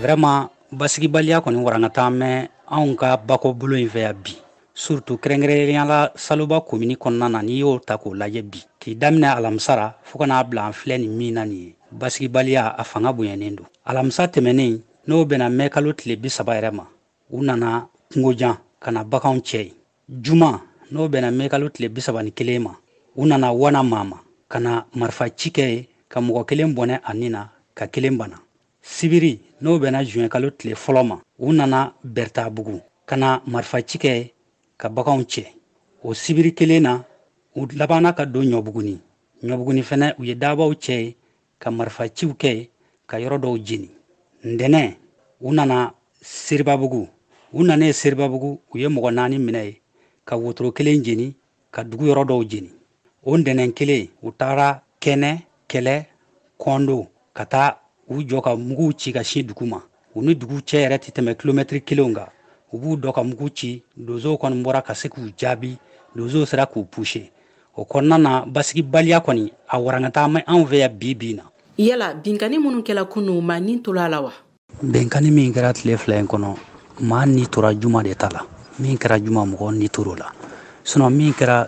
Vraiment, basigibaliya kɔni warankata mɛn anw ka bakɔbolo in fɛ yan bi, surtout kɛrɛnkɛrɛnnenya la Saloba komini kɔnɔna na. N'i y'o ta k'o lajɛ bi, k'i daminɛ alamisa ra fo ka n'a bila an filɛ nin min na nin ye, basigibaliya a fanga bonyanen don. Alamisa tɛmɛnen, n'o bɛnna mɛ kalo tile 30 yɛrɛ ma, u nana kungojan ka na baganw cɛ yen. Juma, n'o bɛnna mɛ kalo tile 31 ma, u nana Wana Mama ka na marifa ci kɛ yen, ka mɔgɔ kelen bɔnɛ a nin na, ka kelen bana. Sibiri, n'o bɛnna juin kalo tile 1 ma, u nana Bɛritabugu ka na marifa ci kɛ ka baganw cɛ. O sibiri kelen na, u labanna ka don Ɲɔbuguni. Ɲɔbuguni fɛnɛ, u ye dabaw cɛ yen, ka marifa ciw kɛ yen, ka yɔrɔ dɔw jeni. Ntɛnɛn, u nana Seribabugu. U nanen Seribabugu, u ye mɔgɔ 4 minɛ yen, ka wotoro kelen jeni, ka dugu yɔrɔ dɔw jeni. O ntɛnɛn kelen, u taara Kɛnɛ, Kɛlɛ, Kɔndo, ka taa u jɔ ka muguw ci ka sin dugu ma. U ni dugu cɛ yɛrɛ tɛ tɛmɛ kilomɛtiri kelenw kan. U b'u dɔ ka mugu ci. Donsow kɔni bɔra ka se k'u jaabi, donsow sera k'u puse. O kɔnɔna na, basigibaliya kɔni a warankata ma anw fɛ yan bi bi na. Yala binkanni minnu kɛla kunu, maa ni tora a la wa? Binkanni min kɛra tile 2 in kɔnɔ, maa ni tora juma de ta la. Min kɛra juma, mɔgɔ ni tor'o la. Sinon min kɛra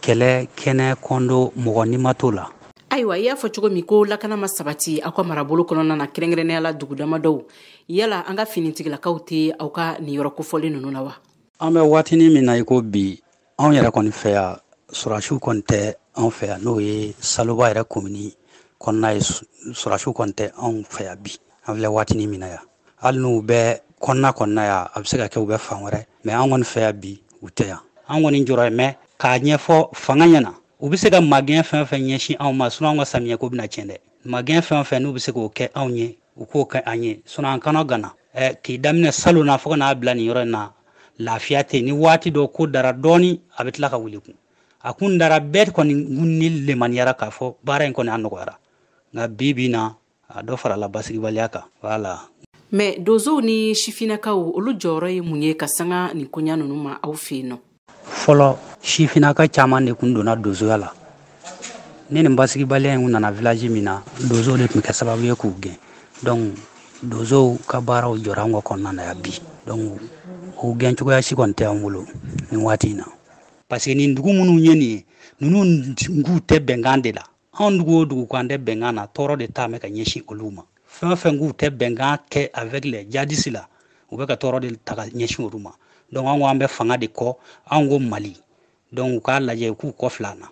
Kɛlɛ, Kɛnɛ, Kɔndo, mɔgɔ ni ma t'o la. Ayiwa, i y'a fɔ cogo min ko lakana ma sabati aw ka marabolo kɔnɔna na, kɛrɛnkɛrɛnnenya la dugu damadɔw. Yala an ka finitigilakaw tɛ aw ka nin yɔrɔ kofɔlen ninnu na wa? An bɛ waatinin min na i ko bi, anw yɛrɛ kɔni fɛ yan, sɔrɔdasiw kɔni tɛ anw fɛ yan. N'o ye Saloba yɛrɛ komini kɔnɔna ye, sɔrɔdasiw kɔni tɛ anw fɛ yan bi. An filɛ waatinin min na yan, hali n'u bɛ kɔnɔna kɔnɔna yan, a bɛ se ka kɛ u bɛ fan wɛrɛ, mais an kɔni fɛ yan bi, u tɛ yan. An kɔni jɔrɔ ye mɛ k'a ɲɛfɔ fanga ɲɛna, u bɛ se ka magɛn fɛn o fɛn ɲɛsin anw ma, sinon anw ka samiyɛ ko bɛna tiɲɛ dɛ. Magɛn fɛn o fɛn n'u bɛ se k'o kɛ anw ye, u k'o kɛ an ye, sinon an kana gana. K'i daminɛ salon na fo ka n'a bila nin yɔrɔ in na, lafiya tɛ yen. Ni waati dɔ ko dara dɔɔni, a bɛ tila ka wuli kun. A kun dara, bɛɛ kɔni ni lemaniyara k'a fɔ baara in kɔni a nɔgɔyara, nka bi bi na, a dɔ farala basigibaliya kan, voilà. Mais donsow ni sifinnakaw, olu jɔyɔrɔ ye mun ye ka sanga nin koɲa ninnu ma aw fɛ yen nɔ? Fɔlɔ, sifinnaka caman de kun donna donsoya la. Ni nin basigibaliya in nana village min na, donsow de tun kɛ sababu ye k'u gɛn. Donc donsow ka baaraw jɔra an ka kɔnɔna na yan bi. Donc o gɛn cogoya si kɔni tɛ an bolo nin waati in na, parce que nin dugu minnu ye nin ye, ninnu k'u tɛ bɛnkan de la. Anw dugu o dugu ko an tɛ bɛnkan na, tɔɔrɔ de taa mɛ ka ɲɛsin olu ma. Fɛn o fɛn k'u tɛ bɛnkan kɛ avec les djihadistes la, u bɛ ka tɔɔrɔ de ta ka ɲɛsin olu ma. Donc an ko an bɛ fanga de kɔ, an ko Mali. Donc u k'a lajɛ, u k'u kɔ fila na.